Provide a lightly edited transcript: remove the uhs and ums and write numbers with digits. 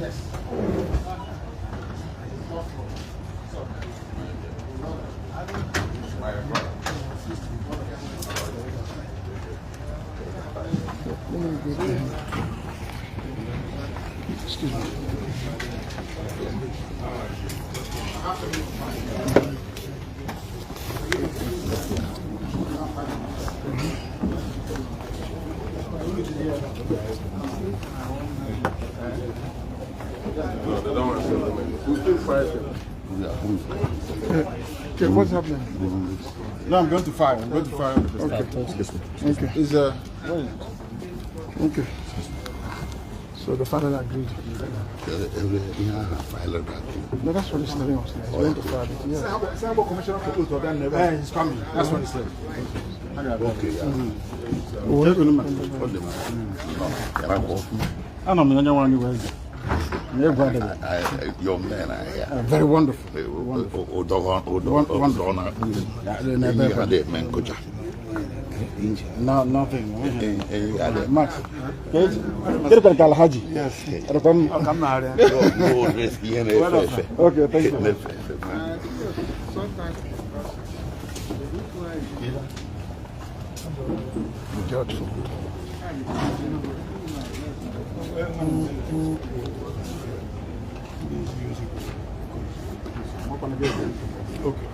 Let me go to him. Excuse me. No, they don't want to send them. We still fight them. Okay, what's happening? No, I'm going to fire. I'm going to fire. Okay. Okay. Is where is it? Okay. So the father agreed. No, that's what he's telling us. He's going to file it. Yes. Commissioner for Oath of that. He's coming. That's what he said. Okay, yeah. Ana m onye nwe anyị wee eze. Na egwu adịghị. Your men are here. Very wonderful. Ụdọ ụdọ na N'ebe ha na-eme nkụja. No, nothing. Enyi ha na-eme. Max. Kedu ka Alhaji? Yes. Erekwa m. No risk, ihe na-efe efe. Okay, thank you. Na-efe efe. Judge. Okay.